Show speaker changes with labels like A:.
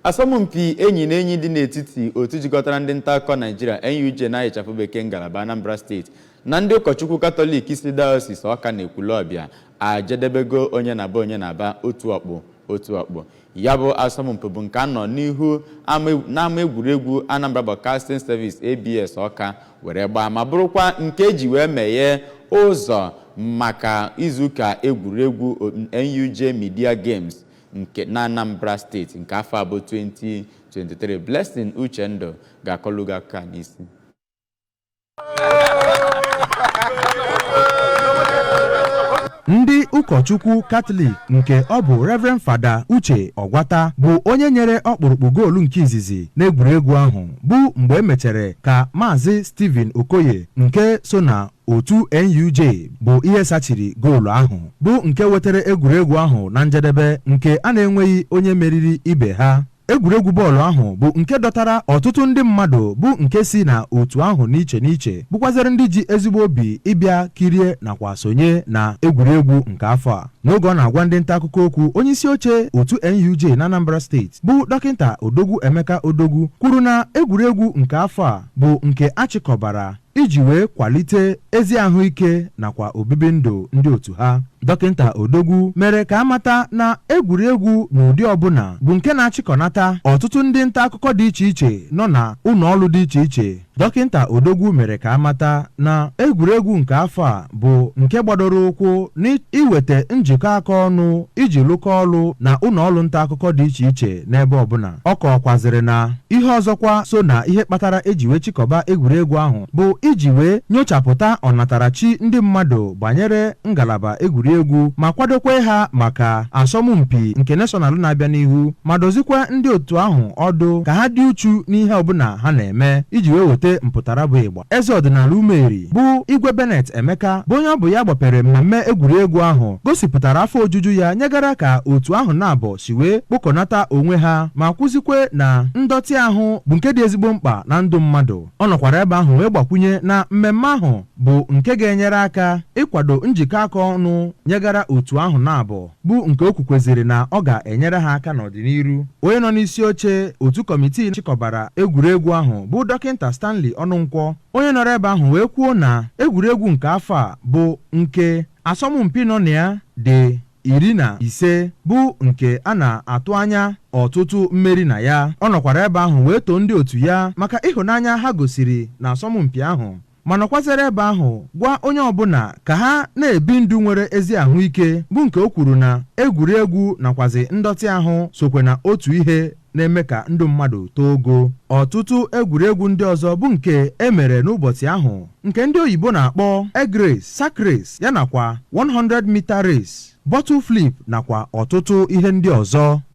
A: Asọmpi enyi na enyi dị n'etiti otu jikọtara ndị nta akụkọ Naijiria, NUJ na ịchafụ bekee, ngalaba Anambra Steeti na ndị ụkọchukwu Katọlik si Diocese Ọka na Ekwulọbịa ajedebego onye na-aba onye na-aba 1 ọkpụ 1 ọkpụ. Ya bụ asọmpi bụ nke a nọ n'ihu n'ama egwuregwu Anambra Broadcasting Service, ABS, Ọka were gbaa, ma bụrụkwa nke eji wee meghee ụzọ maka izuụka egwuregwu NUJ Media Games nke na Anambra Steeti nke afọ a bụ 2023. Blessing Uchendụ ga-akọlụ gị aka n'isi.
B: Ndị ụkọchukwu Katọlik nke ọ bụ Reverend Fada Uche Ọgwata bụ onye nyere ọkpụrụkpụ goolu nke izizi n'egwuregwu ahụ, bụ mgbe emechere ka Maazị Stephen Okoye nke so na otu NUJ bụ ihe sachiri goolu ahụ, bụ nke wetara egwuregwu ahụ na njedebe nke a na-enweghị onye meriri ibe ha. Egwuregwu bọọlụ ahụ bụ nke dọtara ọtụtụ ndị mmadụ, bụ nke si na otu ahụ n'iche n'iche, bụkwazịrị ndị ji ezigbo obi ịbịa kirie nakwa sonye na egwuregwu nke afọ a. N'oge ọ na-agwa ndị nta akụkọ okwu, onye isi oche otu NUJ na Anambra Steeti bụ Dọkịta Odogwu Emeka Odogwu kwuru na egwuregwu nke afọ a bụ nke achịkọbara iji wee kwalite ezi ahụike nakwa obibi ndụ ndị otu ha. Dọkịta Odogwu mere ka amata na egwuregwu n'ụdị ọbụla bụ nke na-achịkọnata ọtụtụ ndị nta akụkọ dị iche iche nọ na ụlọ ọrụ dị iche iche. Dọkịta Odogwu mere ka amata na egwuregwu nke afọ a bụ nke gbadoro ụkwụ n'iweta njikọ aka ọnụ iji lụkọ ọrụ na ụlọ ọrụ nta akụkọ dị iche iche n'ebe ọbụla. Ọ kọwakwazịrị na ihe ọzọkwa so na ihe kpatara eji wee chịkọba egwuregwu ahụ bụ iji wee nyochapụta ọnatarachi ndị mmadụ banyere ngalaba egwuregwu, ma kwadokwe ha maka asọmpi nke national na-abịa n'ihu, ma dozikwa ndị otu ahụ ọdụ ka ha dị uchu n'ihe ọbụla ha na-eme iji wee weta mpụtara bụ ịgba. Eze ọdịnala Umeri bụ Igwe Bennett Emeka, bụ onye ọ bụ ya gbapere mmemme egwuregwu ahụ, gosipụtara afọ ojuju ya nyegara ka otu ahụ na-abọ si wee kpokọnata onwe ha, ma kwụzikwe na ndọtị ahụ bụ nke dị ezigbo mkpa na ndụ mmadụ. Ọ nọkwara ebe ahụ wee gbakwunye na mmemme ahụ bụ nke ga-enyere aka ịkwado njikọ aka ọnụ nyegara otu ahụ na-abụ, bụ nke o kwukweziri na ọ ga-enyere ha aka n'ọdịnihu. Onye nọ n'isi oche otu kọmitii chịkọbara egwuregwu ahụ bụ Dọkịta Stanley Ọnụnkwọ, onye nọrọ ebe ahụ wee kwuo na egwuregwu nke afọ a bụ nke asọmpi nọ na ya dị 15, bụ nke a na-atụ anya ọtụtụ mmeri na ya. Ọ nọkwara ebe ahụ wee too ndị otu ya maka ịhụnanya ha gosiri na asọmpi ahụ, ma nọkwazere ebe ahụ gwa onye ọbụla ka ha na-ebi ndụ nwere ezi ahụike, bụ nke o kwuru na egwuregwu nakwazi ndọtị ahụ sokwe na otu ihe na-eme ka ndụ mmadụ too ogo. Ọtụtụ egwuregwu ndị ọzọ bụ nke e mere n'ụbọchị ahụ, nke ndị oyibo na-akpọ egg race, sack race, ya nakwa 100 meter race, bottle flip nakwa ọtụtụ ihe ndị ọzọ.